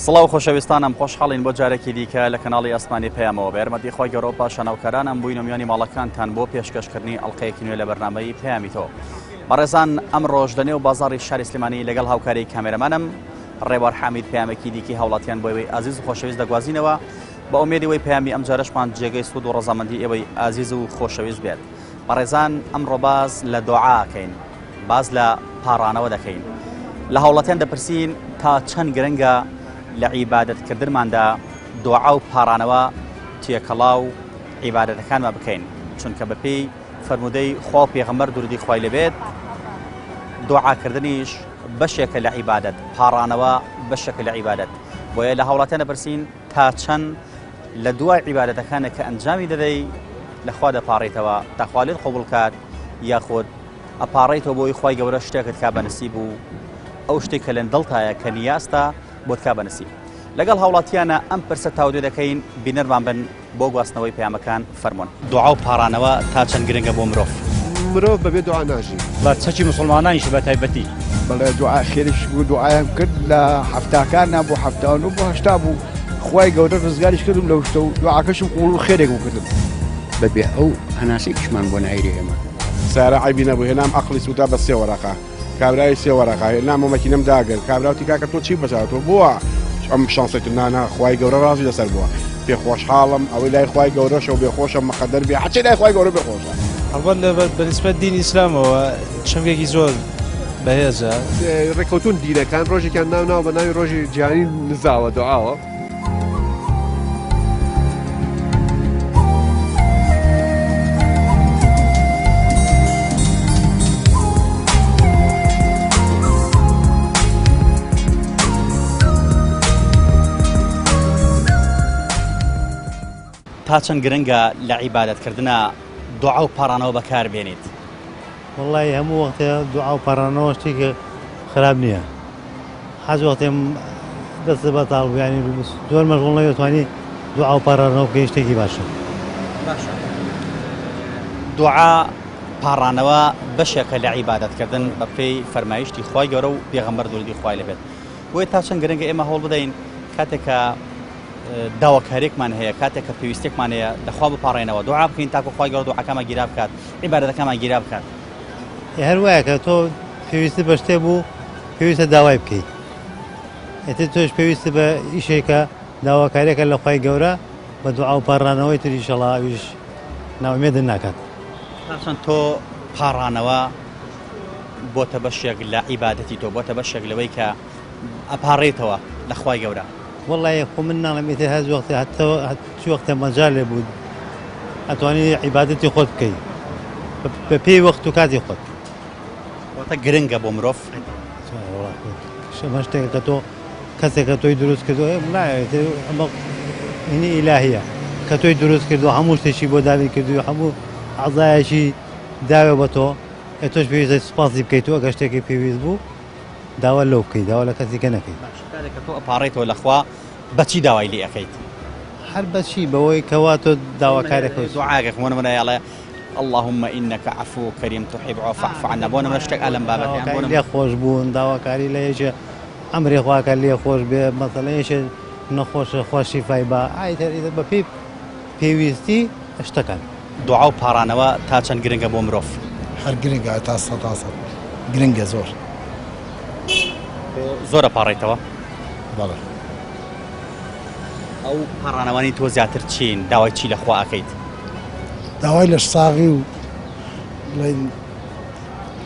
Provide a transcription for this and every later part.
سڵاو خۆشەویستانم خۆشحاڵین بۆ جارێکی دیکە لە کەناڵی ئاسمانی پەیامەوە بە یارمەتی خوای گەورە و پاشان هاوکارانم بووینە میوانی ماڵەکانتان بۆ پێشکەشکردنی ئەڵلقەیەکی نوێ لە بەرنامەی پەیامی تۆ بەڕێزان ئەمڕۆژ لە نێو بازاڕی شاری سلێمانی لەگەڵ هاوکاری کامێرەمانم ڕێوار حامید پەیامێکی دیکەی هاوڵاتیان بۆ ئێوەی ئازیز و خۆشەویست دەگوازینەوە بە ئومێدی وەی پەیامی ئەم جارەشمان جێگەی سوود و ڕەزامەندی ئێوەی ئازیز و خۆشەویست بێت بەڕێزان ئەمڕۆ باس لە دۆعاکەین باس لە پاڕانەوە دەکەین لە هاوڵاتیان دەپرسین تا چەند گرنگە لە عیبادەتکردنماندا دۆعا و پاڕانەوە تێکەڵاو عیبادەتەکانمان بکەین چونکە بەپێی فەرموودەی خوا و پێغەمبەر درودی خوای لێبێت دۆعاکردنیش بەشێکە لە عیبادەت پاڕانەوە بەشێکە لە عیبادەت بۆیە لە هاوڵاتیان دەپرسین تا چەند لە دوای عیبادەتەکانە کە ئەنجامی دەدەی لە خوا دەپاڕیتەوە تا خوا لێت قبوڵ کات یاخود ئەپاڕێیتەوە بۆی خوای گەورە شتێکت کا بە نسیب و ئەو شتێک کە لە دڵتایە کە نیازتە بۆت کا بە نسیب لەگەڵ هاوڵاتیانە ئەم پرسە تاودێ دەکەین بینەرمان بن بۆ گواستنەوەی پەیامەکان فەرموون. دوعا و پاڕانەوە تا چەند گرنگە بۆ مرۆڤ؟ مرۆڤ بەبێ دوعا ناژی. بە چەکی موسڵمانانیش بە تایبەتی. بەڵێ دوعا خێریش بوو دوعایم کرد لە حەفتاکانا بۆ حەفتا و نۆ بۆ 80 بوو خوای گەورە ڕزگاریش کردم لەو شتە و دوعاکەشم قبوڵ و خێرێک بوو کردم. بەبێ ئەو هەناسەیەکیشمان بۆ نایرێ ئێمە. سەیارە عەیبی نەبوو هێنام عەقڵی سووتا بە سێ وەرەقە. کابرای سێ وەرەقە هێنامەوە مەکینەم داگرت کابرا وتی کاکە تۆ چی بەسەر تۆ بووە ئەم شانسەی تو نانا خوای گەورە ڕازی لەسەر بووە پێ خۆشحاڵم ئەوەی لای خوای گەورەشە و بێخۆشە مەقەدەر بێ هەرچی لای خوای گەورە بێخۆشە هەڵبەت لە بەنسبەت دینی ئیسلامەوە چەمکێکی زۆر بەهێزە. ڕێککەوتون دینەکان ڕۆژێکیان ناو ناو بە ناوی ڕۆژی جیهانی نزاوە دوعاوە. تا چەند گرنگە لە عیبادەتکردنا دوعا و پاڕانەوە بەکار بێنیت؟ وەڵی هەموو وەختێ دوعا و پاڕانەوە شتێکی خراپ نییە. حەز وەختێ دەستت بەتاڵ بوو یانی زۆر مەشغوڵ نەبی توانی دوعا و پاڕانەوە بکەی شتێکی باشە. باشە دوعا پاڕانەوە بەشێکە لە عیبادەتکردن بە پێی فەرمایشتی خوای گەورە و پێغەمبەر درودی خوای لێبێت بۆیە تا چەند گرنگە ئێمە هەوڵ بدەین کاتێک کە داواکاریێکمان هەیە کاتێک کە پێویستێکمان هەیە لەخوا بپاڕێنەوە دوعا بکەین تاکو خوای گەورە دوعاکەمان گیرا بکات عیبادەتەکەمان گیرا بکات. هەر وایە کە تۆ پێویستت بە شتێ بوو پێویستە داوای بکەیت ئیتر تۆش پێویستە بە ئیشێکە داواکاریەکە لە خوای گەورە بە دوعا و پاڕانەوەی تر ئیشەڵا ئەویش نائومێدت ناکات. تا چەند تۆ پاڕانەوە بۆتە بەشێک لە عیبادەتی تۆ بۆتە بەشێک لەوەی کە ئەپاڕێیتەوە لە خوای گەورە؟ وەڵی خۆ من ناڵێم ئیتر هەر وەختێ هەتە چ وەختێ مەجالێ بوو ئەتوانی عیبادەتی خۆت بکەی بە پێی وەخت و کاتی خۆت. واتە گرنگە بۆ مرۆڤ. ئەمە شتێکە کە تۆ کەسێک کە تۆی دروست کردو ئەمە هینی ئیلاهیە کە تۆی دروست کردو هەموو شتێکی بۆ دابین کردو هەموو عەزایەکی داوێ بە تۆ ئێ تۆش پێویستە سوپاسی بکەیت و ئەگەر شتێکی پێویست بوو داوا لەو بکەیت داوا لە کەسی کە نەکەیت. باشە کاتێک کە تۆ ئەپاڕێیتەوە لە خوا بەچی داوای لێ ئەکەیت؟ هەر بەچی بەوەی کەوا تۆ داواکارێکە دوعاکە بۆ نمونە ئەڵێ اللهم انک عفو کریم تحب العفو فاعف عنا بۆ نمونە شتێک ئەلەم بابەتە یان بۆ لێ خۆش بوون داواکاری لە یەکێ ئەمری خواکە لێ خۆش بێ مەسەلەن یەکێ نەخۆشە خوا شیفای با ئایتر ئیتر بە پێی پێویستی شتەکان. دوعا و پاڕانەوە تا چەند گرنگە بۆ مرۆڤ؟ هەر گرنگە تا سەدا سەد گرنگە زۆر. تۆ زۆر ئەپاڕێیتەوە؟ بەڵێ. ئەو پاڕانەوانەی تۆ زیاتر چین؟ داوای چی لە خوا ئەکەیت؟ داوای لەشساغی و بڵێن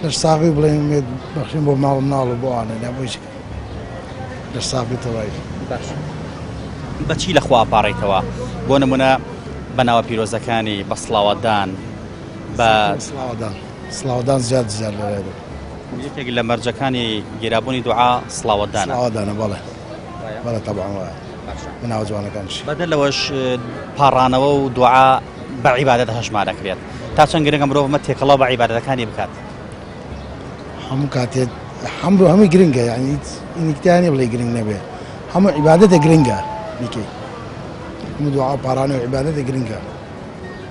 لەشساغی و بڵێن ئومێد بەخشین بۆ ماڵ و مناڵ و بۆ ئەوانە نا بۆ هیچ لەشساغی تەواوی. باش بە چی لە خوا ئەپاڕێیتەوە؟ بۆ نمونە بە ناوە پیرۆزەکانی، بە سڵاواتدان، بە سڵاواتدان سڵاواتدان زیاد زیاد لەلای بوو. یەکێک لە مەرجەکانی گیرابوونی دوعا سڵاواتدانە. سڵاواتدانە بەڵێ بەڵێ تەبعەن وایە. بە ناوە جوانەکانیش. بەدەر لەوەش پاڕانەوە و دوعا بە عیبادەت هەژمار دەکرێت. تا چەند گرنگە مرۆڤ ئەمە تێکەڵاو بە عیبادەتەکانی بکات؟ هەموو کاتێ هەموو هەمووی گرنگە یعنی هیچ نکتەیان نیە بڵێ گرنگ نەبێ هەموو عیبادەتە گرنگە بیکەی هەموو دوعا و پاڕانەوە عیبادەتە گرنگە.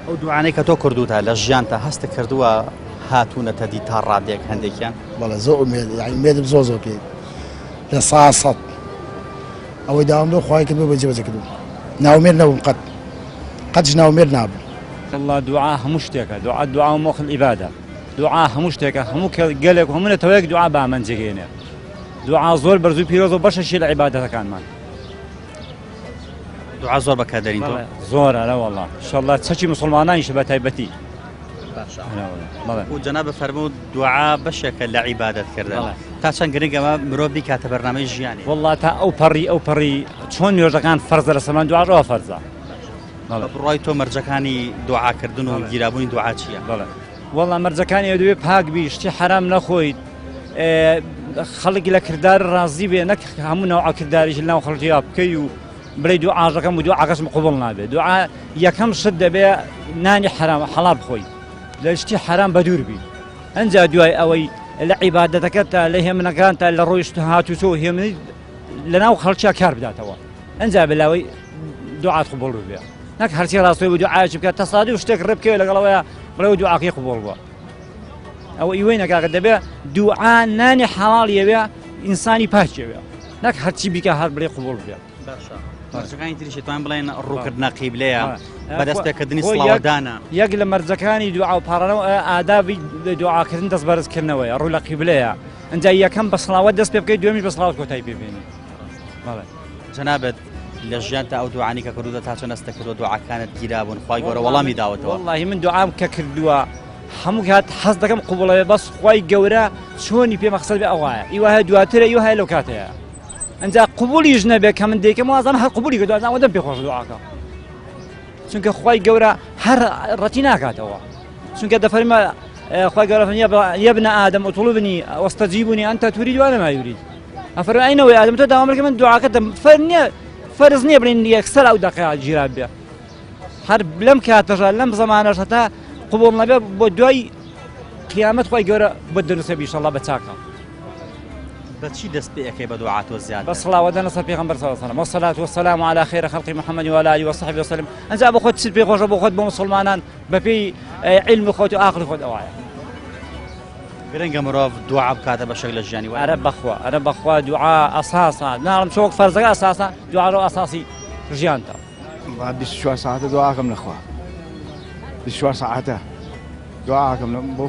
ئەو دوعانەی کە تۆ کردووتە لە ژیانتا هەستت کردووە هاتوونەتە دی تا ڕادەیەک هەندێکیان؟ بەڵێ زۆر ئومێد یعنی ئومێدم زۆر زۆر پێی لە سا سەد. ئەوەی داوام لەو خوای کردووە بە جێبەجێ کردووم ناومێر نەبووم قەت قەتش ناومێر نابوو. واللە دوعا هەموو شتێکە دوعا دوعا و مۆخ العبادە دوعا هەموو شتێکە هەموو گەلێک و هەموو نەتەوەیەک دوعا بە ئامانج دەگەیەنێ دوعا زۆر بەرز و پیرۆز و بەشەشی لە عیبادەتەکانمان. دوعا زۆر بەکاردەرین تۆ؟ زۆر ئەرە واللە ئینشەڵڵا چەکی موسڵمانانیشە بە تایبەتی. باشە و جەنابت فەرموو دوعا بەشێکە لە عیبادەت کردن تا چەند گرنگە ئەمە مرۆڤ بیکاتە بەرنامەی ژیانی؟ واللە تا ئەو پەڕی ئەو پەڕی چۆن نوێژەکان فەرزە لەسەرمان دوعاش ئەوە فەرزە. بە بڕوای تۆ مەرجەکانی دوعاکردن و گیرابوونی دوعا چییە؟ بەڵێ وەڵا مەرجەکانی ئەوە دەبێت پاک بی شتی حەرام نەخۆیت خەڵک لە کردار ڕازی بێ نەک هەموو نەوعە کرداریش لەناو خەڵکییا بکەی و بڵێ دوعاژەکەم و دوعاکەشم قبوڵ نابێت دوعا یەکەم شت دەبێ نانی حەرام حەڵال بخۆی لە شتی حەرام بەدوور بی ئەنجا دوای ئەوەی لە عیبادەتەکەت تا لە هێمنەکان تا لە ڕۆیشت هاتوچۆ هێمنی لەناو خەڵکیا کار بداتەوە ئەنجا بەلاوەی دوعات قبوڵ ببێ نەک هەرچی ڕاستۆی بۆ دوعاەکی بکات تەسادی و شتێک ڕێ بکەوێت لەگەڵەوەیە بڵێ و دوعاکەی قبوڵ بووە ئەوە ئیوەی نەکاکە دەبێ دوعا نانی حەڵاڵ یەوێ ئینسانی پاکیەوێ نەک هەرچی بیکە هەر بڵێ قبوڵ بێ باشە مەرجەکانی تریش توان بڵێن ڕووکردنە قیبلەیە بەدەست پێکردنی سڵاوەدانە یەک لە مەرجەکانی دوعا و پاڕانەوە ئادابی دوعاکردن دەست بەرزکردنەوەیە ڕوو لە قیبلەیە ئەجا یەکەم بە سڵاوت دەست پێ بکەیت دوێمیش بە سڵاوت کۆتایی پێ بێنی بەڵێ جەنابت لە ژیانتا ئەو دوعانی کە کردووتە تا چەند هەستت کردووە دوعاکانت گیرابوون خوای گەورە وەڵامی داوەتەوە؟ وەڵاهی من دوعام کە کردووە هەموو کات حەز دەکەم قوبڵە بێ بەس خوای گەورە چۆنی پێ مەخسەد بێ ئەوایە ئی وایە دواترە ئی وایە لەو کاتەیە ئەنجا قوبولیش نەبێ کە من دەیکەم وازم هەر قوبولی کردووە ئەوە دەم پێ خۆشە دوعاکە چونکە خوای گەورە هەر ڕەتی ناکاتەوە چونکە دەفەرمە خوای گەورە فەرمی يا ابن آدم اطلبني واستجيبني أنت تريد وأنا ما يريد ئەفەرموێ ئەی نەوەی ئادەم تۆ داوام بکە من دوعاکە دەم فەر نییە فەرز نییە بڵێن یەکسەر ئەو دەقەیە گیرا بێ هەر لەم کاتەشا لەم زەمانەش هەتا قبوڵ نەبێ بۆ دوای قیامەت خۆی گەورە بۆ دەنووسێ بیشەڵا بە چاکە. بەچی دەست پێ ئەەکەی بە دوعا تۆ زیاد بە سڵاوەدان لەسەر پێغەمبەر صلی الله علیه و سلم والصلاة والسلام على خير خلق محمد وعلى آله وصحبه وسلم ئەنجا بۆ خۆت چت پێ خۆشە بۆ خۆت بۆ مسلمانان بەپێی علم خۆت و ئاقلی خۆت ئەوایە. گرنگە مرۆڤ دوعا بکاتە بەشێک لە ژیانی وایە. ئەرە بەخوا ئەرە بەخوا دوعا ئەساسە ناڵم چۆک فەرزەکە ئەساسە دوعا ڕۆ ئەساسی ژیانتە. 24 ساعتە دوعاکەم لەخوا 24 ساعتە دوعاکەم بۆ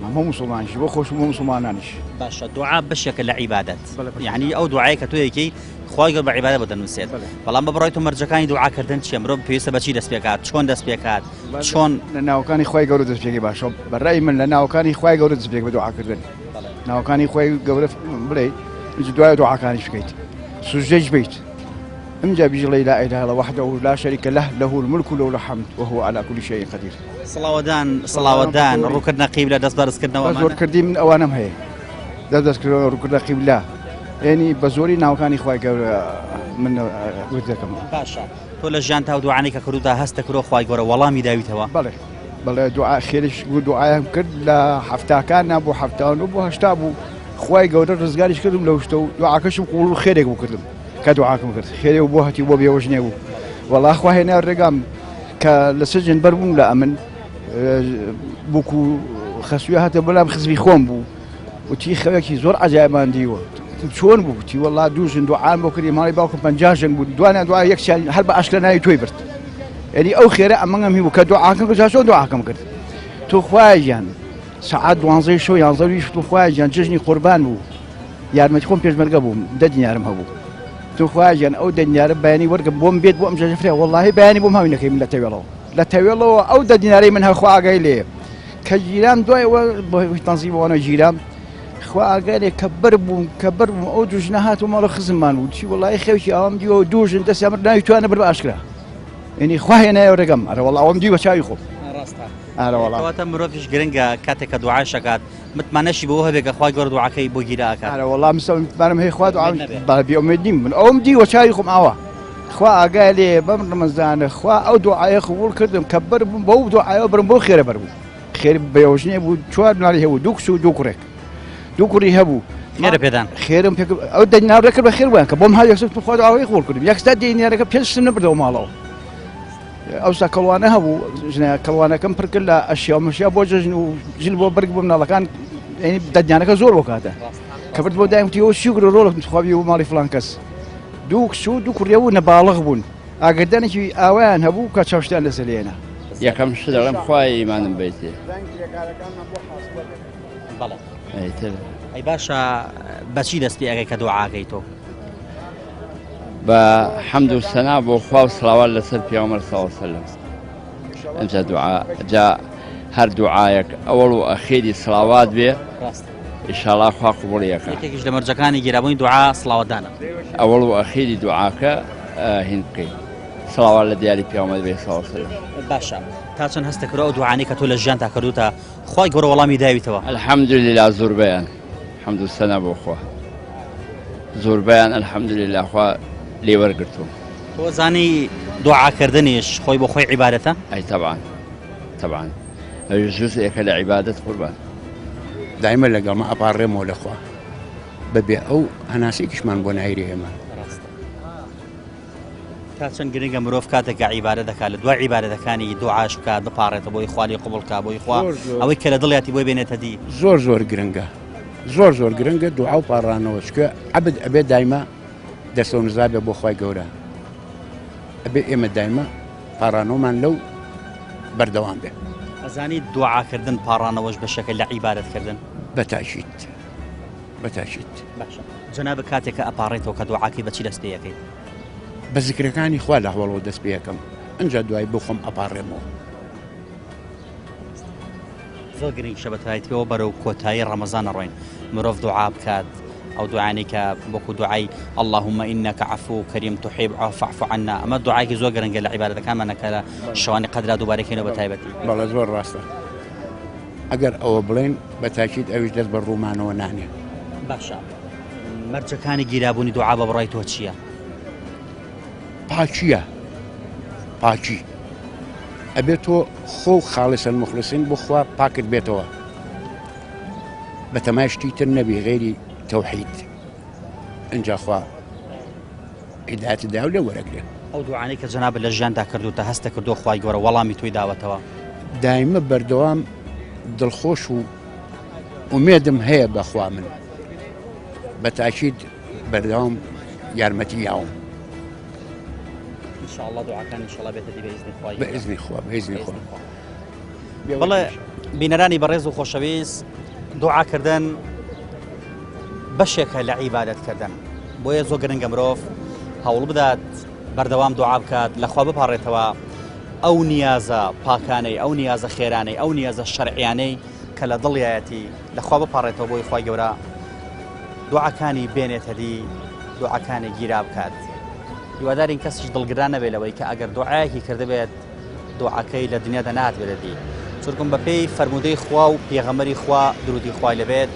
هەموو مسلمانیش بۆ خۆش بۆ مسلمانانیش. باشە دوعا بەشێکە لە عیبادەت یعنی ئەو دوعایە کە تۆ یەکەی خوای گەورە بە عیبادە بۆ دەنووسێت بەڵام بە بڕای تۆ مەرجەکانی دوعاکردن چییە مرۆڤ پێویستە بە چی دەست پێکات چۆن دەست پێکات چۆن لە ناوەکانی خوای گەورە دەست پێکەی باشە بە ڕای من لە ناوەکانی خوای گەورە دەست پێک بە دوعاکردن ناوەکانی خوای گەورە بڵێ دوای دوعاکانیش بکەیت سوجدەیش بیت ئمجا بیژڵێ لا اله الا وحده لا شريك له له الملك وله الحمد وهو على كل شيء قدير سڵاوەدان سڵاوەدان ڕووکردنە قیبلە دەست بەرزکردنەوە زۆر کردی من ئەوانم هەیە دەست بەرزکردنەوە ڕووکردنە قیبلە یعنی بە زۆری ناوەکانی خوای گەورە من ورد دەکەم باشە تۆ لە ژیانتا ئەو دوعانەی کە کردوتە هەستە کردوە خوای گەورە وەڵامی داویتەوە؟ بەڵێ بەڵێ دوعا خێریش بوو دوعایم کرد لە حەفتاکان بۆ 79 بۆ 80 بوو خوای گەورە ڕزگاریش کردم لەو شتە و دوعاکەشم قوڵ و خێرێک بوو کردم کە دوعاکەم کرد خێرێ و بۆ هەتی بۆ بێوەژنێ بوو وەڵا خوا هێنا ڕێگام کە لە سجن بەر بووم لە ئەمن بووک و خەسووی هاتە بەلام خزمی خۆم بوو وتی خەوێکی زۆر عەجایبمان دیوە وتم چۆن بوو وتی وەڵا دوو ژن دوعان بۆ کردی ماڵی باوکم 50 ژن بوو دوانیان دوعا یەکسیان هەر بە ئاشکرا ناوی تۆی برد یعنی ئەو خێرە ئەمەنگەم هی بوو کە دوعاکەم کرد جا چۆن دوعاکەم کرد تۆ خوایە گیان سەعات دوانزەی شەو یانزە ویش تۆ خوایە گیان جەژنی قوربان بوو یارمەتی خۆم پێشمەرگە بووم دە دینارم هەبوو تۆ خوایە گیان ئەو دە دینارە بەیانی وەرگم بۆم بێت بۆ ئەم جەژنە فرە وەڵاهی بەیانی بۆم هاوینەکەی من لە تەوێڵەوە لە تەوێڵەوە ئەو دە دینارەی من هەر خوا ئاگای لێیە کە گیرام دوای ئەوە بەهۆی تەنزیمەوە گیرام خوا ئاگای کە بەر بووم کە بەر بووم ئەو دوو ژنە هات و ماڵە خزممان بوو چی وەڵی خێوکی ئاوام دیوە دوو ژن دەستیان برد ناوی توانە بر بە ئاشکرا یعنی خوا هێنایەوە ڕێگەم ئەرە وەڵا ئەوم دیوە چاوی خۆم ڕاستە ئارە وەڵا کەواتە مرۆڤیش گرنگە کاتێک کە دوعاش ئەکات متمانەشی بەوە هەبێ کە خوای گەورە دوعاکەی بۆ گیرا ئەکات. ئارە وەڵا من متمانەم هەیە خوا دوعام بێ ئومێد نەبێ. با بێ ئومێد نیم من ئەوم دیوە چاوی خۆم ئاوا خوا ئاگای لێیە بەم ڕەمەزانە خوا ئەو دوعایە قبوڵ کردم کە بەر بووم بەو دوعایەوە برم بۆ خێرە بەر بوو خێر بەیۆژنێ بوو چوار مناڵی هەبوو دوو کچ و دوو کوڕێک دوو کوڕی هەبوو خێرە پێدان خێرم پێ ئەو دەناڕێ کرد بە خێر بوویان کە بۆم هاو یەکسەر خوا دوعاوەی قبوڵ کردم یەکسەر دینارەکە پێنج شتم نەبردەوە ماڵەوە ئەوسا کەڵوانە هەبوو ژنە کەڵوانەکەم پڕ کرد لە ئەشیا و مەشیا بۆ جەژن و جل بۆ بەرگ بۆ مناڵەکان دەدیانەکە زۆر بۆ کاتە کە برد بۆ دایم وتی ئەوە چی گرۆ ڕۆڵە خوا بی بۆ ماڵی فڵان کەس دوو کچ و دوو کوڕی هەبوو نەباڵغ بوون ئاگردانێکی ئاوایان هەبوو کە چاوشتیان لەسەر لێنا. یەکەم شت دەڵێم خوایە ئیمانم بەیتێ. بەڵێ. ئیتر. ئەی باشە بەچی دەست پێ ئەکەی کە دوعاکەی تۆ؟ بە حەمد و سەنا بۆ خوا و سڵاوات لەسەر پیامبەر صلی الله علیه وسلم. ئەجا دوعا جا هەر دوعایەک ئەوەڵ و ئەخیری سڵاوات بێ ئیشاڵا خوا قبوڵی ئەکا. یەکێکیش لە مەرجەکانی گیرابوونی دوعا سڵاواتدانە. ئەوەڵ و ئەخیری دوعاکە هین بکەی سڵاوات لە دیاری پیامبەر بێ صلی الله علیه وسلم. باشە تا چەند هەستە کردووە ئەو دوعانەی کە تۆ لە ژیانتا کردووتە خوای گەورە وەڵامی داویتەوە؟ الحمدللە زۆربەیان حەمد و سەنا بۆ خوا زۆربەیان الحمدللە خوا لێ وەرگرتووم. تۆ زانی دوعاکردنیش خۆی بۆ خۆی عیبادەتە؟ ئەی تەبعەن تەبعەن ئەویش جوزئێکە لە عیبادەت قوربان. دایمە لەگەڵمە ئەپاڕێمەوە لە خوا بەبێ ئەو هەناسەیەکیشمان بۆ نایرێ ئێمە. ڕاستە. تا چەند گرنگە مرۆڤ کاتێک کە عیبادەت دەکات لە دوای عیبادەتەکانی دوعاش بکات بپاڕێتە بۆی خوا لێی قبوڵ کا بۆی خوا ئەوەی کە لە دڵیاتی بۆی بێنێتە دی. زۆر زۆر گرنگە زۆر زۆر گرنگە دوعا و پاڕانەوە چکە عەبد ئەبێ دایمە دەستەو نزا بێ بۆ خوای گەورە ئەبێ ئێمە دایمە پاڕانەوەمان لەو بەردەوام بێ. ئەزانی دوعاکردن پاڕانەوەش بەشێکە لە عیبادەت کردن؟ بەتاکید بەتاکید. باشە جەنابت کاتێک کە ئەپاڕێیتەوە کە دوعاکەی بەچی دەست پێ ئەکەیت؟ بە زیکرەکانی خوا لە هەوەڵەوە دەست پێ ئەکەم ئەنجا دوای بۆ خۆم ئەپاڕێمەوە. زۆر گرنگیشە بە تایبەتیەوە بەرەو کۆتایی ڕەمەزان ئەڕۆین مرۆڤ دوعا بکات ئەو دوعانەی کە وەکو دوعای اللهم انک عفو کریم تحب فاعف عنا ئەمە دوعایەکی زۆر گرنگە لە عیبادەتەکانمانە کە لە شەوانی قەدرا دووبارەکەینەوە بە تایبەتی. بەڵێ زۆر ڕاستە ئەگەر ئەوە بڵێن بە تاکید ئەویش دەست بە ڕوومانەوە نانێ. باشە مەرجەکانی گیرابوونی دوعا بە بڕای تۆ چییە؟ پاکییە پاکی ئەبێت تۆ خۆ خاڵسەن مخلصین بۆ خوا پاکت بێتەوە بەتەمای شتی تر نەبی غێری تەوحید ئینجا خوا هیدایەتت دا و لێ وەرەگرێ. ئەو دوعانەی کە جەنابت لە ژیاندا کردووتە هەستە کردووە خوای گەورە وەڵامی تۆی داوەتەوە؟ دایمە بەردەوام دڵخۆش و ئومێدم هەیە بەخوا من بە تاکید بەردەوام یارمەتی یاوم. ان شاء الله دوعاکان ان شاء الله بێتە دی بە ئیزنی خوای بە ئیزنی خوا بە ئیزنی خوا. بەڵێ بینەرانی بەڕێز و خۆشەویست دوعاکردن بەشێکە لە عیبادەتکردن بۆیە زۆر گرنگە مرۆڤ هەوڵ بدات بەردەوام دوعا بکات لەخوا بپاڕێتەوە ئەو نیازە پاکانەی ئەو نیازە خێرانەی ئەو نیازە شەرعیانەی کە لە دڵیایەتی لەخوا بپاڕێتەوە بۆی خوای گەورە دوعاکانی بێنێتە دی دوعاکانی گیرا بکات هیوادارین کەسیش دڵگران نەبێت لەوەی کە ئەگەر دوعایەکی کردبێت دوعاکەی لە دنیادا نهاتبێتە دی چونکم بەپێی فەرموودەی خوا و پێغەمبەری خوا درودی خوای لەبێت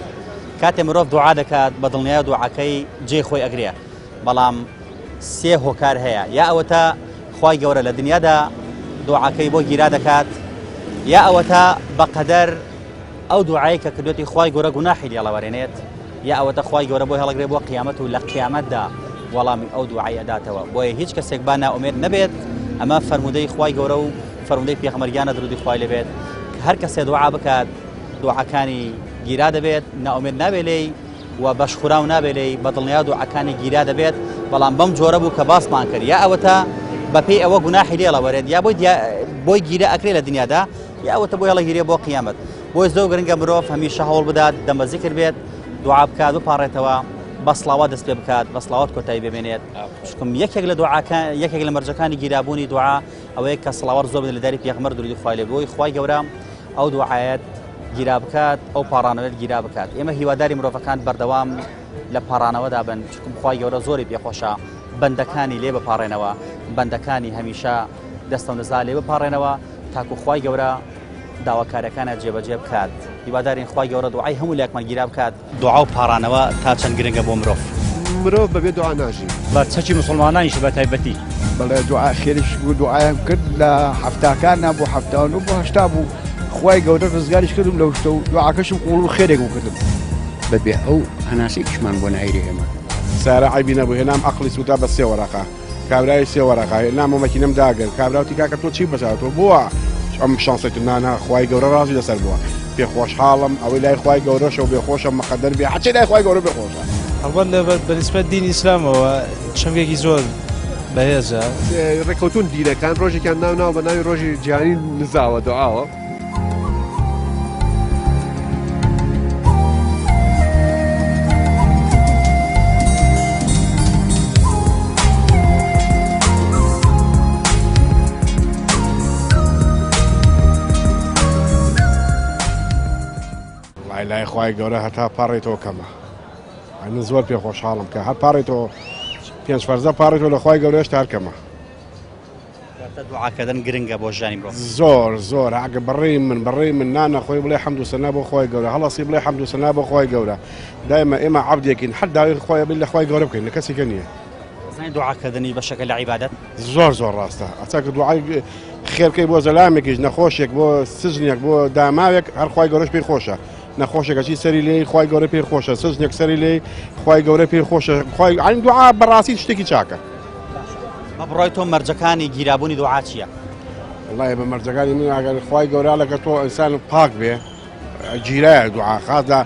کاتێ مرۆڤ دوعا دەکات بە دڵنیای دوعاکەی جێ خۆی ئەگرێ بەڵام سێ هۆکار هەیە یا ئەوەتا خوای گەورە لە دنیادا دوعاکەی بۆ گیرا دەکات یا ئەوەتا بەقەدەر ئەو دوعای کە کردوێتی خوای گەورە گوناحی لێڵەوەرێنێت یا ئەوەتە خوای گەورە بۆی هەڵەگرێ بۆ قیامەت و لە قیامەتدا وەڵامی ئەو دوعای ئەداتەوە بۆیە هیچ کەسێک با نائومێد نەبێت ئەمە فەرموودەی خوای گەورە و فەرموودەی پێغەمبەر گیانە درودی خوای لێبێت کە هەر کەسێ دوعا بکات دوعاکانی گیرا دەبێت نائومێد نابێت لێی و بەشخوراو نابێت لێی بە دڵنیا دوعاکانی گیرا دەبێت بەڵام بەم جۆرە بوو کە باسمان کرد یا ئەوەتا بەپێی ئەوە گوناحی لێڵەوەرێت یا بۆی بۆی گیرە ئەکرێ لە دنیادا یا ئەوەتە بۆی هەڵەگیرێ بۆ قیامەت بۆیە زۆر گرنگە مرۆڤ هەمیشە هەوڵ بدات دەم بە زیکر بێت دوعا بکات بپاڕێتەوە بە سڵاوات دەست پێ بکات بە سڵاوات کۆتایی بمێنێت چونکم یەکێک لە دوعاکە یەکێک لە مەرجەکانی گیرابوونی دوعا ئەوەیە کە سڵاوات زۆر بدە لە داری پێغەمبەر درودی خوای لێ بۆی خوای گەورە ئەو دوعایەت گیرا بکات ئەو پاڕانەوەت گیرا بکات ئێمە هیواداری مرۆڤەکان بەردەوام لە پاڕانەوەدا بن چونکم خوای گەورە زۆری پێخۆشە بەندەکانی لێ بپاڕێنەوە بەندەکانی هەمیشە دەستە و نزا لێ بپاڕێنەوە تاکو خوای گەورە داواکاریەکانە جێبەجێ بکات هیوادارین خوای گەورە دوعای هەموو لایەکمان گیرا بکات. دوعا و پاڕانەوە تا چەند گرنگە بۆ مرۆڤ؟ مرۆڤ بەبێ دوعا ناژی. بە چەکی موسڵمانانیش بە تایبەتی. بەڵێ دوعا خێریش بوو دوعایم کرد لە حەفتاکانا بۆ 79 بۆ 80 بوو خوای گەورە ڕزگاریش کردم لەو شتە و دوعاکەشم قبوڵ بوو خێرێک بوو کردم. بەبێ ئەو هەناسەیەکیشمان بۆ نایرێ ئێمە. سارە عەیبی نەبوو هێنام ئەقڵی سوتا بە سێ وەرەقە. کابرای سێ وەرەقە هێنامەوە مەکینەم داگرت کابرا وتی کاکە تۆ چی بەسەر تۆ بووە ئەم شانسەی تۆ نانا خوای گەورە ڕازی لەسەر بووە پێ خۆشحاڵم ئەوەی لای خوای گەورەشە و بێخۆشە مەقەدەر بێ هەرچی لای خوای گەورە بێخۆشە. هەڵبەت لە بەنسبەت دینی ئیسلامەوە چەمکێکی زۆر بەهێزە. ڕێککەوتون دینەکان ڕۆژێکیان ناو ناو بە ناوی ڕۆژی جیهانی نزاوە دوعاوە. وەڵای لای خوای گەورە هەتا پاڕێتەوە کەمە من زۆر پێ خۆشحاڵم کە هەر پاڕێتەوە پێنج فەرزە پاڕێتەوە لە خوای گەورە هێشتا هەر کەمە. دوعاکردن گرنگە بۆ ژیانی مرۆڤ. زۆر زۆر ئەگە بەڕێی من بەڕێی من نانە خۆی بڵێ حەمد و سەنا بۆ خوای گەورە هەڵەسی بڵێ حەمد و سەنا بۆ خوای گەورە دایمە ئێمە عەبدێکین هەر داوای خوای بێت لە خوای گەورە بکەین لە کەسێکە نییە. زانی دوعاکردنی بەشێکە لە عیبادەت؟ زۆر زۆر ڕاستە ئەچا کە دوعای خێرکەی بۆ زەلامێکیش نەخۆشێک بۆ سجنێک بۆ داماوێک هەر خوای گەورەش پێی خۆشە نەخۆشێک ئەچی سەری لێی خوای گەورە پێی خۆشە سجنێک سەری لێی خوای گەورە پێی خۆشە خوای عین دوعا بەڕاستی شتێکی چاکە. بە بڕای تۆ مەرجەکانی گیرابوونی دوعا چییە؟ وڵی بە مەرجەکانی من ئەگەر خوای گەورە لەگە تۆ ئینسان پاک بێ گیرایە دوعا خاص لە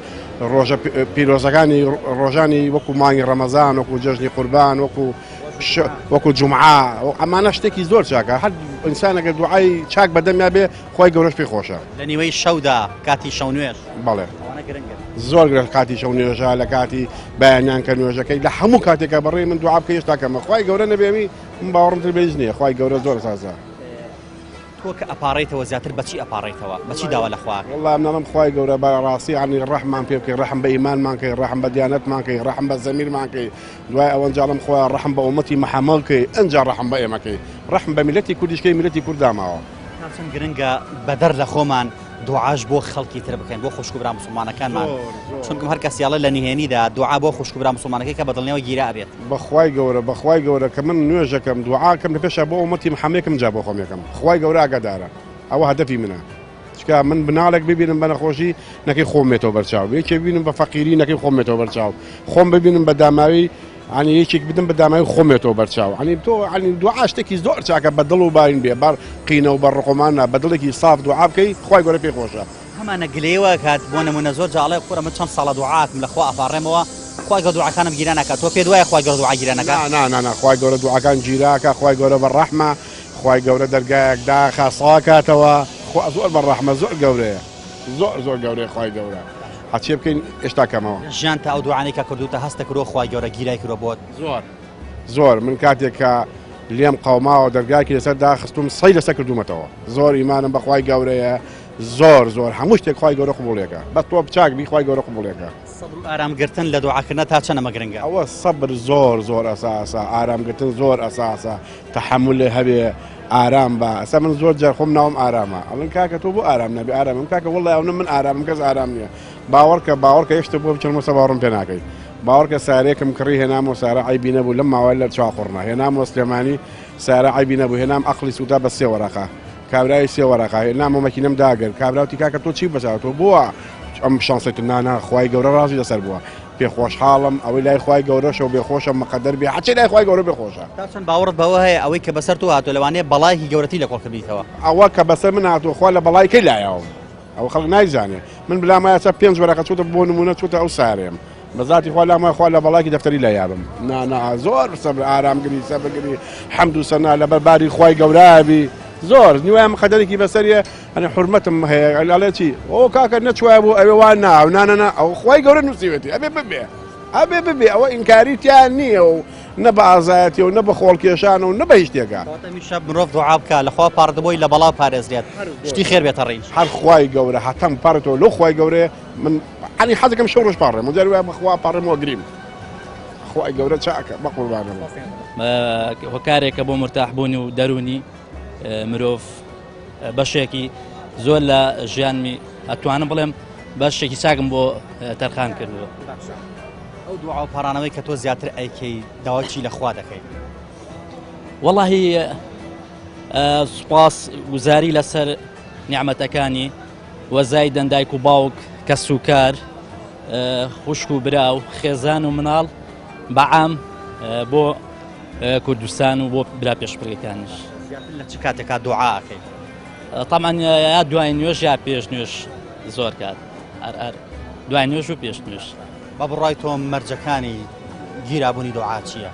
ڕۆژە پیرۆزەکانی ڕۆژانی وەکو مانگی ڕەمەزان وەکو جەژنی قوربان وەکو وەکو جومعە ئەمانە شتێکی زۆر چاکە هەر ئینسانەکە دوعای چاک بەدەمیا بێ خی گەورەش پێ خۆشە. لە نیوەی شەودا کاتی شەو نوێژ بەڵێ زۆر گرنگ کاتی شەو نوێژە لە کاتی بەیانیان کە نوێژەکەی لە هەموو کاتێکە بەڕێ من دوعا بکە هێشتا کەمە خوای گەورە نەبێمی من باوەڕم تر بێ هیچ نییە خوای گەورە زۆر سازە. تۆ کە ئەپاڕێیتەوە زیاتر بەچی ئەپاڕێیتەوە بەچی داوا لە خوا ئەکەی؟ وەڵا من ئەڵێم خوای گەورە بە ڕاستی یانی ڕەحمان پێ بکەی ڕەحم بە ئیمانمان کەی ڕەحم بە دیانەتمان کەی ڕەحم بە زەمیرمان کەی دوای ئەوە ئەنجا ئەڵێم خوایە ڕەحم بە ئومەتی محەمەد کەی ئەنجا ڕەحم بە ئێمە کەی ڕەحم بە میللەتی کوردیش کەی میللەتی کورد داماوە. تا چەند گرنگە بەدەر لە خۆمان دوعاش بۆ خەڵکی تر بکەین بۆ خوشک و برا موسڵمانەکانمان چونکم هەر کەسی ئەڵێ لە نهێنیدا دوعا بۆ خوشک و برا موسڵمانەکەی کە بە دڵنیاوە گیرا ئەبێت. بەخوای گەورە بەخوای گەورە کە من نوێژەکەم دوعاکەم لە پێشا بۆ ئومەتی محەمەکم جا بۆ خۆم یەکەم خوای گەورە ئاگادارە ئەوە هەدەفی منە چکا من بناڵێک ببینم بە نەخۆشی نەکەی خۆم بێتەوە بەرچاو یەکێ ببینم بە فەقیری نەکەی خۆم بێتەوە بەرچاو خۆم ببینم بە داماوی عنی یەکێک بدەم بە داماوی خۆم بێتەوە بەرچاو عنی تۆ عنی دوعا شتێکی زۆر چاکە بە دڵ و باین بێ بار قینە و بە ڕقۆمان نا بە دڵێکی ساف دوعا بکەی خوای گەورە پێی خۆشە. هەمانە گلەیی کات بۆ نمونە زۆر جا ئەڵێ کورە من چەند ساڵە دوعاکم لە خوا ئەپاڕێمەوە خوای گەورە دوعاکانم گیرا ناکات تۆ پێت وایە خوای گەورە دوعا گیرا نەکات؟ نا نا نا خوای گەورە دوعاکان گیراکا خوای گەورە بە ڕەحمە خوای گەورە دەرگایەک داخا ساکاتەوە خوا زۆر بە ڕەحمە زۆر گەورەیە زۆر زۆر گەورەیە خوای گەورە هەرچێ بکەین ئێشتا کەمەوە. لە ژیانتا ئەو دوعانەی کە کردووتە هەستە کردووە خوای گەورە گیرای کردووە بۆت؟ زۆر زۆر من کاتێک کە لێم قەوماوە دەرگاکی لەسەر داخستوم سەی لەسەر کردوومەتەوە زۆر ئیمانم بەخوای گەورەیە زۆر زۆر هەموو شتێک خوای گەورە قبوڵێکە بەس تۆ چاک بی خوای گەورە قبوڵێکە. سەبر و ئارام گرتن لە دوعاکردنا تا چەند ئەمە گرنگە؟ ئەوە سەبر زۆر زۆر ئەساسە ئارام گرتن زۆر ئەساسە تەحەمول هەبێ ئارام بە ئەسا من زۆر جار خۆم ناوم ئارامە ئەڵێن کاکە تۆ بۆ ئارام نابی ئارامم کاکە وەڵڵا ئەونە من ئارامم کەس ئارام نییە باوەڕکە باوەڕکە یەک شتە بۆ بچڕمەوە سەر باوەڕم پێ ناکەی باوەڕکە سارێکم کڕی هێنامەوە سارە عەیبی نەبوو لەم ماوە لە چواقوڕنە هێنامەوە سلێمانی سارە عەیبی نەبوو هێنام ئەقڵی سووتا بە سێ وەرەقە کابرای سێ وەرەقە هێنامەوە مەکینەم داگرت کابرا وتی کاکە تۆ چی بەسەر تۆ بووە ئەم شانسەی تۆ نانا خوای گەورە ڕازی لەسەر بووە پێ خۆشحاڵم ئەوەی لای خوای گەورەشە و بێخۆشە مقدر بێ هەرچی لای خوای گەورە بێخۆشە. تا چەند باوەڕت بەوە هەیە ئەوەی کە بەسەر تۆ هاتووە لەوانەیە بەڵایەکی گەورەتری لە کۆڵ کردیتەوە؟ ئەوە کە بەسەر من هاتووە خوا لە بەڵای کەی لایاوم ئەوە خەڵک نایزانێ من بلام وایە چە پێنج وەرەقە چۆتە بۆ نموونە چۆتە ئەو سارێم بە زاتی خوا لام وایە خوا لە بەڵایەکی دەفتەری لایابم نا نا زۆر سەبر ئارامگری سەبرگری حەمد و سەنا لەبەر باری خوای گەورە بی زۆر نیوایە مقەدەرێکی بەسەریە ئەنی حورمەتم هەیە ئەڵێ چی ئۆ کاکە نەچوایە بۆ ئەوێ وا نا نا نا نا ئەو خوای گەورە نووسیوێتی ئەبێ ببێ ئەبێ ببێ ئەوە ئینکاری تیا نییە و نە بە ئازایەتی و نە بە خۆڵکێشان و نە بە هیچ شتێکە. کەواتە هەمیشە مرۆڤ دوعا بکا لە خوا پاڕێتەوە بۆی لە بەڵا پارێزرێت شتی خێر بێتە ڕێی. هەر خوای گەورە هەتەم پاڕێتەوە لەو خوای گەورەیە من عەنی حەزەکەم شەو ڕۆژ پاڕێم و جاری وایە بەخوا پاڕێمەوە گریم خوای گەورە چاکە بەقوربانم. هۆکارێکە بۆ مرتاحبوون و دەروونی مرۆڤ بەشێکی زۆر لە ژیانمی ئەتوانم بڵێم بەشێکی چاکم بۆ تەرخان کردووە. ئەو دوعا و پاڕانەوەی کە تۆ زیاتر ئەیکەی داوای چی لە خوا دەکەی؟ وەڵاهی سوپاس گوزاری لەسەر نیعمەتەکانی وەزای دەندایک و باوک کەسوکار خوشک و برا و خێزان و مناڵ بەعام بۆ کوردستان و بۆ برا پێشبڕکێکانیش. زیاتر لە چ کاتێکا دوعا ئەکەی؟ تەبعەن یا دوای نوێژ یا پێش نوێژ زۆر کات هەر هەر دوای نوێژ و پێش نوێژ. بە بڕای تۆ مەرجەکانی گیرابوونی دوعا چییە؟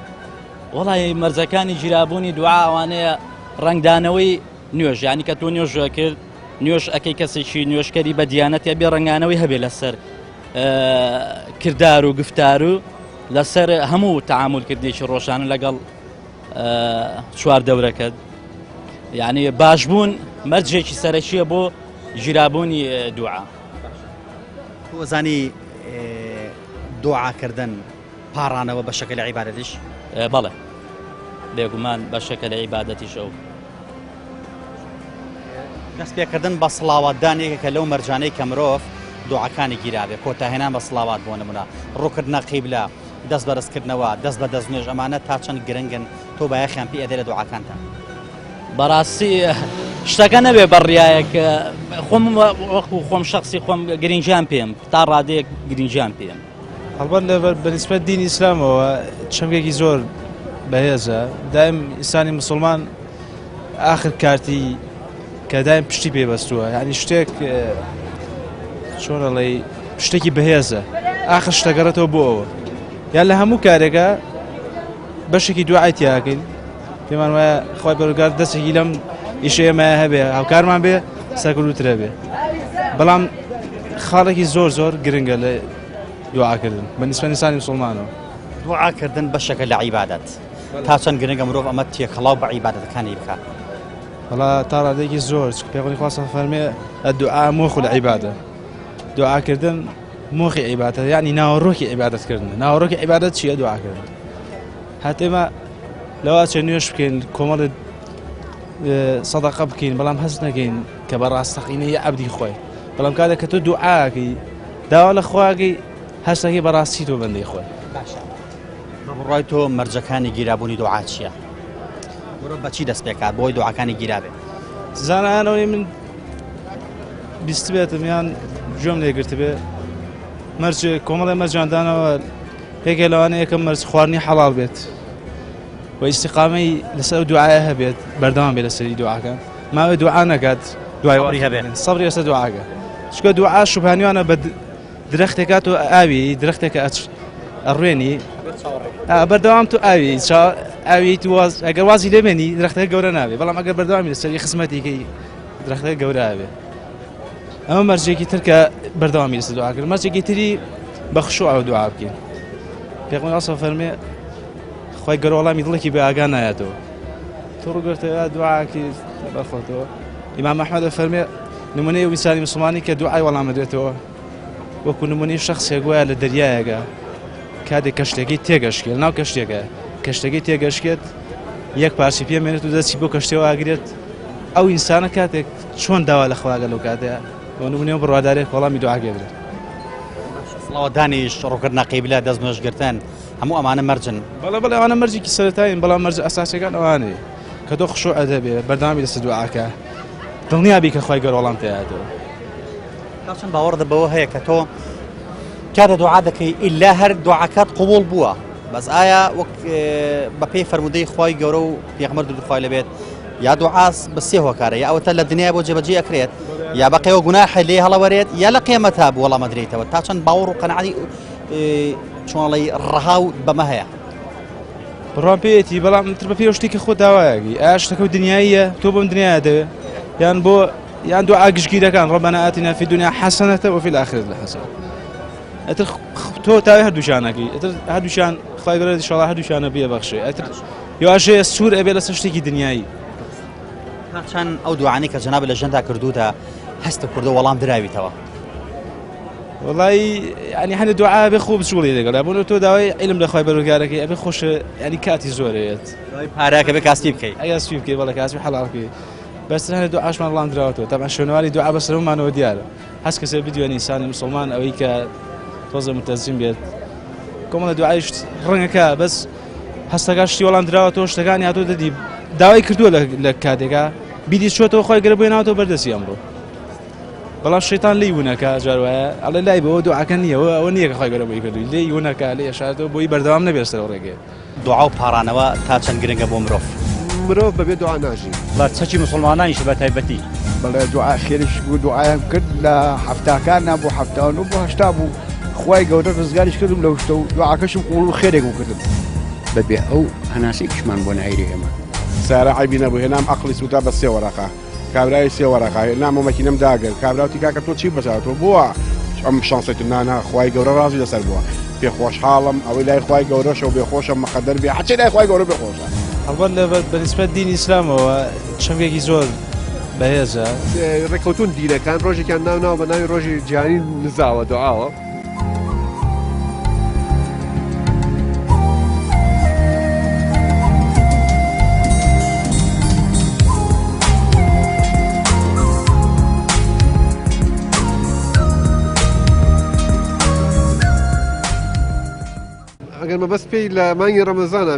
وەڵی مەرجەکانی گیرابوونی دوعا ئەوانەیە ڕەنگدانەوەی نوێژ یانی کە تۆ نوێژ کرد نوێژ ئەەکەی کەسێکی نوێژکەری بە دیانەتە بێ ڕەنگانەوەی هەبێ لەسەر کردار و گفتار و لەسەر هەموو تعاملکردنێکی ڕۆژانە لەگەڵ چوار دەورەکەت یعنی باشبوون مەرجێکی سەرەکیە بۆ ژیرابوونی دوعا. تۆزانی دوعاکردن پاڕانەوە بەشەکە لە عیبادەتیش؟ بەڵێ بێگومان بەشەکە لە عیبادەتیش ئەو. دەست پێکردن بە سڵاواتدان یەکێکە لەو مەرجانەی کە مرۆڤ دوعاکانی گیرابێ کۆتاهێنان بە سڵاوات بۆ نمونە ڕووکردنە قیبلە دەست بەرزکردنەوە دەست بە دەست نوێژ ئەمانە تا چەند گرنگن تۆ بایەخیان پێ ئەدەی لە دوعاکانتا؟ بەڕاستی شتەکە نەبێ بەڕیایەک خۆم وەکو خۆم شخصی خۆم گرنگیان پێم تا ڕادەیەک گرنگیان پێم. هەڵبەت لە بەنیسبەت دینی ئیسلامەوە چەمکێکی زۆر بەهێزە دایم ئینسانی مسلمان ئاخر کارتی کە دایم پشتی پێ بەستووە یعنی شتێک چۆنەڵی شتێکی بەهێزە ئاخر شتەگەڕێتەوە بۆ ئەوە یان لە هەموو کارێکە بەشێکی دوعای تیاکەین پێمان وایە خی پەروەردگار دەستێکی لەم ئیشە ئێمە هەبێ هاوکارمان بێ سەرکەوتووترە بێ بەڵام خاڵێکی زۆر زۆر گرنگە لە دوعاکردن بە نیسبەت ئینسانی مسلمانەوە. دوعاکردن بەشێکە لە عیبادەت تا چەند گرنگە مرۆڤ ئەمە تێکەڵاو بە عیبادەتەکانی بکات؟ وەڵا تا ڕادەیەکی زۆر چونکە پێغەمبەری خوا صلی فەرمێ الدعاء مخ العبادە دوعاکردن مۆخی عیبادەتە یعنی ناوەڕۆکی عیبادەتکردن ناوەڕۆکی عیبادەت چییە دوعاکردن هەتا ئێمە لەوە چێ نوێژ بکەین کۆمەڵێ سەدەقە بکەین بەڵام هەست نەکەین کە بە ڕاستەقینەی عەبدی خۆی بەڵام کاتێک کە تۆ دوعاکەی داوا لە خواگەی هەستەکەی بەڕاستی تۆ بەندەی خۆی. باشە بە بڕوای تۆ مەرجەکانی گیرابوونی دوعا چییە؟ مرۆڤ بەچی دەست پێکات بۆی دوعاکانی گیرابێت؟ زانایانەوەی من بیستبێتم یان گوێم لێگرتبێ مەرج کۆمەڵی مەرجاندانەوە یەکێ لەوانە یەکەم مەرج خواردنی حەڵاڵ بێت و ئیستیقامەی لەسەر ئەو دوعایە هەبێت بەردەوام بێت لەسەری دوعاکە ماوەی دوعا نەکات دوای سەبری هەبێت سەبری لەسەر دوعاکە چونکە دوعا شوبهانیوانە بە درەختێکات و ئاوی درەختێکە ئەچ ئەڕوێنی بەردەوام تو ئاوی ئاوی تو واز ئەگەر وازی لێمێنی درەختەکە گەورە نابێ بەڵام ئەگەر بەردەوامی لەسەری خزمەتێکی درەختەکە گەورە بێ ئەمە مەرجێکی تر کە بەردەوامی لەسەر دوعاکردن مەرجێکی تری بە خشوع دوعا بکەین پێغەمبەر ئەسڵ فەرمێ خی گەورە وەڵامی دڵێکی بە ئاگا نایەتەوە تۆ ڕوگرتە دوعاکی بەخۆتەوە ئیمام ئەحمەد فەرمێ نمونەی ئەو ئینسانی مسلمانی کە دوعای وەڵام دەدرێتەوە وەکو نمونەی شخصێک وایە لە دەریایەکە کاتێک کەشتەکەی تێگەشکێت ناو کەشتێکە کەشتەکەی تێگەشکێت یەک پارچی پێمێنێت و دەستی بۆ کەشتەوە ئاگرێت ئەو ئینسانە کاتێک چۆن داوا لە خواگە لەو کاتەیە بۆ نمونەوە بڕوادارێک وەڵامی دوعاکەی بدرێت. سڵاوات دانیش ڕووکردنە قیبلە دەست نوێژگرتن هەموو ئەمانە مەرجن. بەڵێ بەڵێ ئەوانە مەرجێکی سەرەتایین بەڵام مەرجە ئەساسیەکان ئەوانەیە کە تۆ خشوعت هەبێ بەردەوامی لەسەر دوعاکە دڵنیا بی کە خوای گەورە وەڵام تیادەوە. تا چەند باوەڕت بەوە هەیە کە تۆ کاتێ دوعا دەکەی ئیلا هەر دوعاکەت قبوڵ بووە بەس ئایا وەک بەپێی فەرموودەی خوای گەورە و پێغەمبەر درود خوای لێبێت یا دوعاس بە سێ هۆکارە یا ئەوەتە لە دنیا بۆ جێبەجێ ئەکرێت یا بەقەوە گوناحە لێ هەڵەوەرێت یا لە قیامەتا بۆ وەڵام ئەدرێتەوە تا چەند باوەڕ و قەناعەتی چۆنڵی ڕەها و بەمە هەیە بڕوام پێیەتی بەڵام تر بە پێی شتێکی خۆ داوایەکی ئایا شتەکە و دنیاییە تۆ بۆم دنیا دەوێ یان بۆ یان دوعا گشتگیرەکان ربنا آتنا في الدنيا حسنة وفي الآخرة حسنة ئەتر تۆ تاوێ هەردووشانەکەی ئەتر هەردووشان خوای گەورە ئینشاڵڵا هەردووشانە بێ بەخشێ ئەتر یواشەیە سوور ئەبێ لەسەر شتێکی دنیایی تا چەند ئەو دوعانەی کە جەنابت لە ژیاندا کردووتە هەستە کوردە وەڵام دراویتەوە وڵی ینی هەندێک دوعا بێ خۆ بچوڵی لەگەڵ بۆ تۆ داوای علم لە خوای بەرۆگارەکەی ئەبێ خۆش ینی کاتی زۆرەیەت پارەکە بێ کاسپی بکەی ئەگە سپی بکەی بەڵێ کاسپی حەڵاڵ بکەی بەس هەندێک دوعاشمان وەڵام دراوەتەوە تەبعەن شوێنەواری دوعا بەسەرمانەوە دیارە هەست کەسێ بدوێنی ئینسانی مسلمان ئەوەی کە تۆزە متەزیم بێت کۆمەڵە دوعایش ڕەنگەکە بەس هەستەکە شتی وەڵام دراوەتەوە شتەکانی هاتۆ دەدی داوای کردووە لە کاتێکا بیری چۆتەوە خۆی گەرە بۆی ناوەتەوە بەردەستی ئەمڕۆ بەڵام شەیتان لێی ونەکە جار وایە ئەڵێ لای بەوە دوعاکە نییە ئەوە نییە کە خۆی گەرە بۆی کردووی لێی ونەکە لێ ئەشارێتەوە بۆی بەردەوام نەبێت سەر ڕێگەیە دوعا و پاڕانەوە تا چەند گرنگە بۆ مرۆڤ؟ مرۆڤ بەبێ دوعا ناژی. بە چەکی موسڵمانانیش بە تایبەتی. بەڵێ دوعا خێریش بوو دوعایم کرد لە حەفتاکان بوو 79 بوو 80 بوو. خوای گەورە ڕزگاریش کردم لەو شتە و دوعاکەشم قبوڵ و خێرێک بۆ کردم. بەبێ ئەو هەناسەیەکیشمان بۆ نایرێ ئێمە. سارە عەیبی نەبوو هێنام ئەقڵی سوتا بە سێ وەرەقە کابرای سێ وەرەقە هێنام و مەکینەم داگر کابرا وتی کاکە تۆ چی بەسەر تۆ بووە ئەم شانسەی تو نانا خوای گەورە ڕازی لەسەر بووە پێ خۆشحاڵم ئەوەی لای خوای گەورەشە و بێخۆشە مەقەدەر بێ هەرچی لای خوای گەورە بێخۆشە. هەڵبەت لە بەنیسبەت دینی ئیسلامەوە چەمکێکی زۆر بەهێزە. ڕێککەوتوون دینەکان ڕۆژێکیان ناو ناوە بە ناوی ڕۆژی جیهانی نزاوە دوعاوە. ئەگەر مەبەست پێی لە مانگی ڕەمەزانە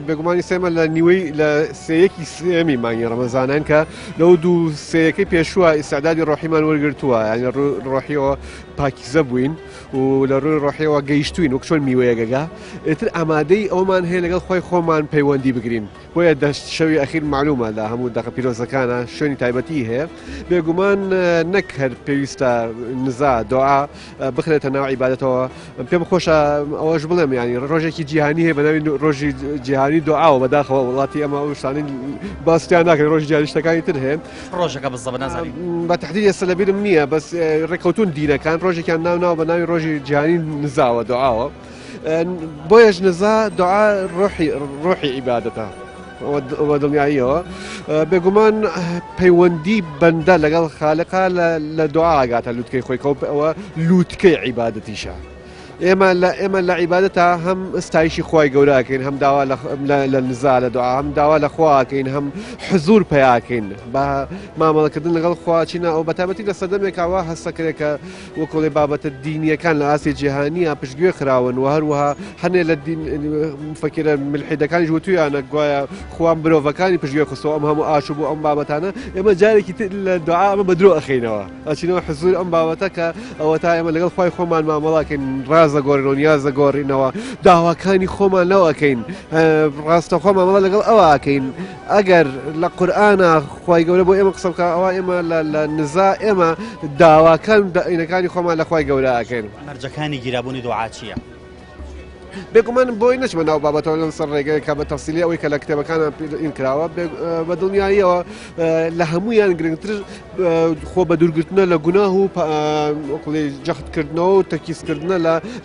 بێگومانی سێمە لە نیوەی لە سەیەکی سێمی مانگی ڕەمەزانان کە لەو دوو سەیەکەی پێشووە ئیسعدادی ڕۆحیمان وەرگرتووە یعنی ڕۆحیەوە پاکیزە بووین و لە ڕووی ڕۆحیەوە گەیشتوین وەک چۆن میوەیەگەگا ئێتر ئامادەی ئەومان هەیە لەگەڵ خۆی خۆمان پەیوەندی بگرین بۆیە دەشت شەوی ئەخیر معلومە لە هەموو دەقە پیرۆزەکانە شوێنی تایبەتی هەیە بێگومان نەک هەر پێویستە نزا دۆعا بخرێتە ناو عیبادەتەوە پێم خۆشە ئەوەش بڵێم ینی ڕۆژێکی جیهانی هەیە بە ناوی ڕۆژی جیهانی دۆعاوە بەداخەوە وڵاتی ئەمە ئەو شتانەی باستیان ناکرێت ڕۆژی جیهانی شتەکانی تر هەیە ڕۆژەکە بزەبە نازانین بە تحدید ئێستا لەبیرم نییە بەس ڕێککەوتون دینەکان ڕۆژێکیان ناو ناو بە ناوی ڕۆژی جیهانی نزاوە دۆعاوە بۆیەش نزا دوعا ڕۆحی ڕۆحی عیبادەتە بە دڵنیاییەوە بێگومان پەیوەندی بەندە لەگەڵ خالقا لە دوعا ئاگاتە لوتکەی خۆی کەوپ ئەوە لوتکەی عیبادەتیشە. ئێمە لە ئێمە لە عیبادەتا هەم ستایشی خوای گەوراکەین هەم داوا لە نزا لە دوعا هەم داوا لە خواکەین هەم حزور پیاکەین بە مامەڵەکردن لەگەڵ خواچینە ئەو بەتابەتی لە سەردەمێکاوە هەستەکرێت کە وەکۆڵێ بابەتە دینییەکان لە ئاستی جیهانییە پشتگوێ خراون و هەروەها هەنێ لە دین مفەکرە ملحیدەکانیش وتویانە گوایە خوا مرۆڤەکانی پشتگوێ خستەوە ئەم هەموو ئاشوب و ئەم بابەتانە ئێمە جارێکی تر لە دوعا ئەمە بە درۆ ئەخەینەوە ئەچینەوە حزور ئەم بابەتە کە ئەوەتا ئێمە لەگەڵ خوای خۆمان مامەڵاکەین ڕاز دەگۆڕینەوە نیاز دەگۆڕینەوە داواکانی خۆمان لەو ئەکەین ڕاستەخۆ مامەڵە لەگەڵ ئەوە ئەکەین ئەگەر لە قورئانا خوای گەورە بۆ ئێمە قسە بکا ئەوا ئێمە لە نزا ئێمە داواکان و داینەکانی خۆمان لە خوای گەورە ئەکەین. مەرجەکانی گیرابوونی دوعا چییە؟ بێگومان بۆی نەچمە ناو بابەتەوە لەم سەر ڕێگەیە کە بە تەفسیلی ئەوەی کە لە کتێبەکانە ئین کراوە بە دڵنیاییەوە لە هەمویان گرنگتر خۆ بە دوورگرتنە لە گوناه و جەختکردنەوە و تەرکیزکردنە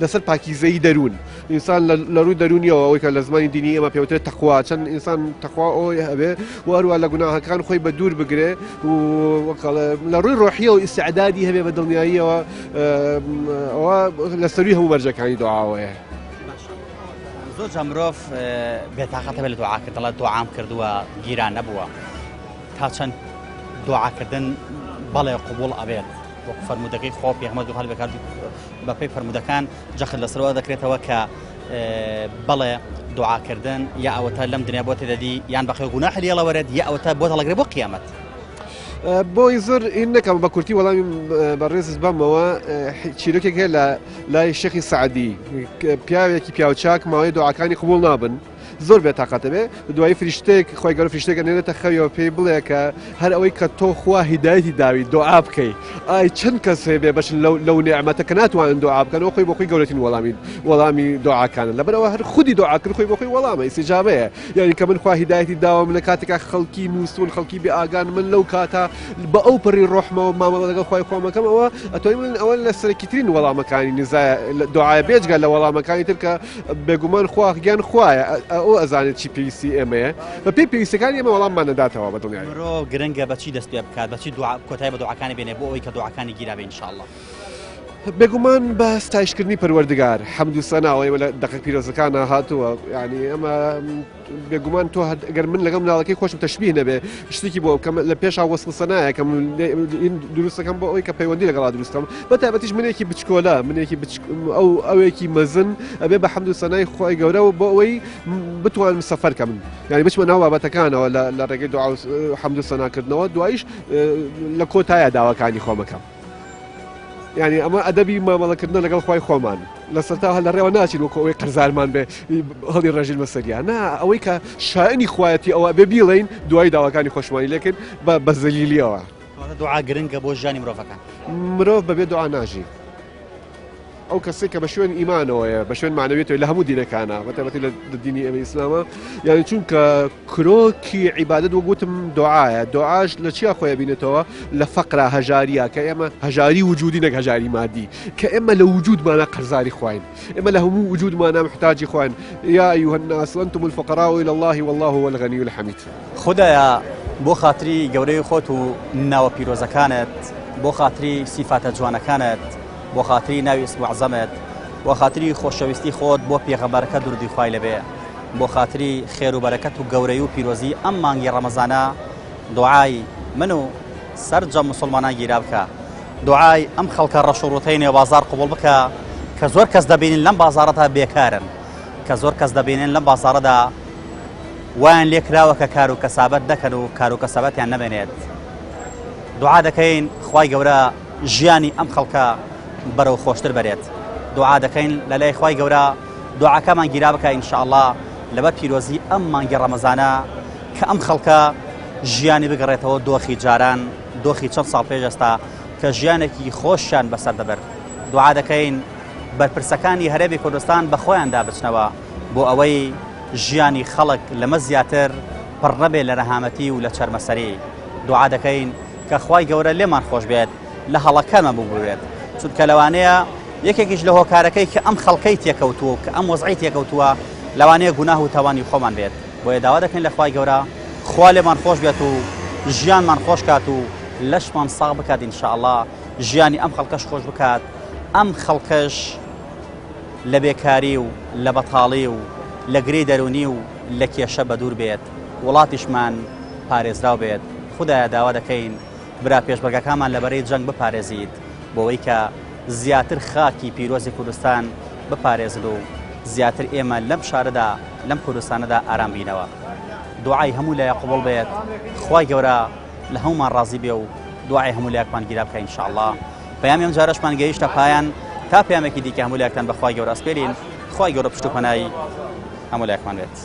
لەسەر پاکیزەی دەروون. ئینسان لە ڕووی دەروونیەوە ئەوەی کە لە زمانی دینی ئێمە پێوترێت تەقوا چەند ئینسان تەقوا ئەوەی هەبێ و هەروە لە گوناهەکان خۆی بە دوور بگرێ و لە ڕووی ڕۆحیەوە ئیسعدادی هەبێ بە دڵنیاییەوە ئەوە لە سەروی هەموو مەرجەکانی دوعاوەیە. زۆر جا مرۆڤ بێتاقەتە بێت لە دوعاکردن دەڵێت دوعام کردووە گیران نەبووە تا چەند دوعاکردن بەڵێ قوبوڵ ئەبێت وەک فەرموودەکەی خۆ پێغەمبەر دوو بەکار بەپێی فەرموودەکان جەخت لەسەرەوە دەکرێتەوە کە بەڵێ دوعاکردن یا ئەوەتا لەم دنیا بۆ تێدەدی یان بەخێ گوناح لێڵەوەرێت یا ئەوەتا بۆ هەڵەگرێ بۆ قیامەت. بۆی زۆر این نەکەم بە کورتی وەڵامی بەڕێزت بەمەوە چیرۆکێک هەیە لە لای شێخی سعدی پیاوێکی پیاوچاک ماوەی دوعاکانی قبول نابن زۆر بێ تاقەتە بێ دوایی فریشتەیەک خۆی گەورە فریشتێک ئەنێرێتە خەویەوە پێی بڵێ کە هەر ئەوەی کە تۆ خوا هیدایەتی داوی دوعا بکەی ئای چەند کەس هەیە بێ بەشن لەو لەو نیعمەتە کە ناتوانن دوعا بکەن ئەو خۆی بۆ خۆی گەورەترین وەڵامی وەڵامی دوعاکانە لەبەرئەوە هەر خودی دوعاکردن خۆی بۆ خۆی وەڵامە ئیستیجابەیە یعنی کە من خوا هیدایەتی داوە من لە کاتێکا خەڵکی نووسون خەڵکی بێ ئاگان من لەو کاتە بە ئەو پڕی ڕۆحمەوە مامەڵە لەگەڵ خوای خۆمەکەم ئەوە ئەتوانین بڵێین ئەوە لە سەرەکیترین وەڵامەکانی نزایە دوعایە بێجگە لە وەڵامەکانی تر کە بێگومان خوا گیان خوایە ئەو ئەزانێت چی پێویستی ئێمەیە بە پێی پێویستەکانی ئێمە وەڵاممان نەداتەوە بە دڵنیایی. مرۆ گرنگە بە چی دەست پێ بکات بە چی دوعا کۆتایی بە دوعاکانی بێنێ بۆ ئەوەی کە دوعاکانی گیرابێ ان شاء اللە. بێگومان بە ستایشکردنی پەروەردگار حەمد و سەنا ئەوەی لە دەقە پیرۆزەکانە هاتووە یعنی ئەمە بێگومان تۆ گەر من لەگەڵ مناڵەکەی خۆشم تەشبیه نەبێ شتێکی بۆ بکەم لە پێشا وەسڵ سەنایەکەم دروستەکەم بۆ ئەوەی کە پەیوەندی لەگەڵا دروستکەم بە تایبەتیش منێکی بچکۆلە منێکی ئەو ئەوێکی مەزن ئەبێ بە حەمد و سەنای خۆی گەورە و بۆ ئەوەی بتوانم سەفەر کەم یعنی بچمە ناو بابەتەکانەوە لە ڕێگەی دوعا و حەمد و سەناکردنەوە دوایش لە کۆتایە داواکانی خۆمەکەم. یعنی ئەمە ئەدەبی مامەڵەکردنە لەگەڵ خوای خۆمان لە سەرتا هەر لە ڕێوە ناچین وەکو ئەوەی قەرزارمان بێ هەڵی ڕێژین بەسەریا نا ئەوەی کە شایانی خوایەتی ئەوە بێ بیڵێین دوای داواکانی خۆشمانی لێکن بە بە زەلیلیەوە. دوعا گرنگە بۆ ژیانی مرۆڤەکان. مرۆڤ بەبێ دوعا ناژی. ئەو کەسێک کە بە شوێن ئیمانەوەیە بە شوێن معنەویەتەوە لە هەموو دینەکانە بە تایبەتی لە دینی ئێمە ئیسلامە یعنی چونکە کرۆکی عیبادەت وەک وتم دوعایە دوعاش لە چیا خۆی بینێتەوە لە فەقرا هەژاریە کە ئێمە هەژاری وجودی نەک هەژاری مادی کە ئێمە لە وجودمانە قەرزاری خواین ئێمە لە هەموو وجودمانە محتاجی خواین یا أيها الناس أنتم الفقراء إلى الله والله هو الغني الحميد. خودایە بۆ خاتری گەورەی خۆت و ناوە پیرۆزەکانت بۆ خاتری سیفاتە جوانەکانت بۆ خاتری ناوی اسم اعظمت بۆ خاتری خۆشەویستی خۆت بۆ پێغەمبەرەکە درودی خوای لەبێ بۆ خاتری خێر و بەرەکەت و گەورەی و پیرۆزی ئەم مانگی ڕەمەزانە دوعای من و سەرجەم مسلمانان گیرا بکە دوعای ئەم خەڵکە ڕەش و ڕووتەی نێو بازاڕ قبوڵ بکە کە زۆر کەس دەبینین لەم بازاڕەدا بێکارن کە زۆر کەس دەبینن لەم بازاڕەدا وایان لێکراوە کە کار و کەسابەت نەکەن و کار و کەسابەتیان نەمێنێت دوعا دەکەین خوای گەورە ژیانی ئەم خەڵکە بەرەو خۆشتر بەرێت دوعا دەکەین لە لای خوای گەورە دوعاکەمان گیرا بکە ئینشاءاللە لەبەر پیرۆزی ئەم مانگی ڕەمەزانە کە ئەم خەڵکە ژیانی بگەڕێتەوە دۆخی جاران دۆخی چەند ساڵ پێش ئێستا کە ژیانێکی خۆشیان بەسەر دەبرد دوعا دەکەین بەرپرسەکانی هەرێمی کوردستان بە خۆیاندا بچنەوە بۆ ئەوەی ژیانی خەڵک لەمە زیاتر پڕ نەبێت لە نەهامەتی و لە چەرمەسەری دوعا دەکەین کە خوای گەورە لێمان خۆش بێت لە هەڵەکەمان ببورێت چونکە لەوانەیە یەکێکیش لە هۆکارەکەی کە ئەم خەڵکەی تێکەوتووە و کە ئەم وەزعی تێکەوتووە لەوانەیە گوناه و تاوانی خۆمان بێت بۆیە داوا دەکەین لە خوای گەورە خوا لێمان خۆش بێت و ژیانمان خۆش کات و لەشمان ساغ بکات ان شاء الله ژیانی ئەم خەڵکەش خۆش بکات ئەم خەڵکەش لە بێکاری و لە بەتاڵی و لە گرێی دەروونی و لە کێشە بەدوور بێت وڵاتیشمان پارێزراو بێت خودایە داوا دەکەین برا پێشمەرگەکانمان لە بەرەی جەنگ بپارێزیت بۆوەی کە زیاتر خاکی پیرۆزی کوردستان بپارێزن و زیاتر ئێمە لەم شارەدا لەم کوردستانەدا ئارام بینەوە دوعای هەموو لایە قبوڵ بێت خوای گەورە لە هەمومان ڕازی بێ و دوعای هەموو لایەکمان گیرا بکە ئینشاءاللە پەیامی ئەم جارەشمان گەیشتە پایان تا پەیامێکی دیکە هەموو لایەکتان بەخوای گەورە ئەسپێرین خوای گەورە پشت و پەنای هەموو لایەکمان بێت.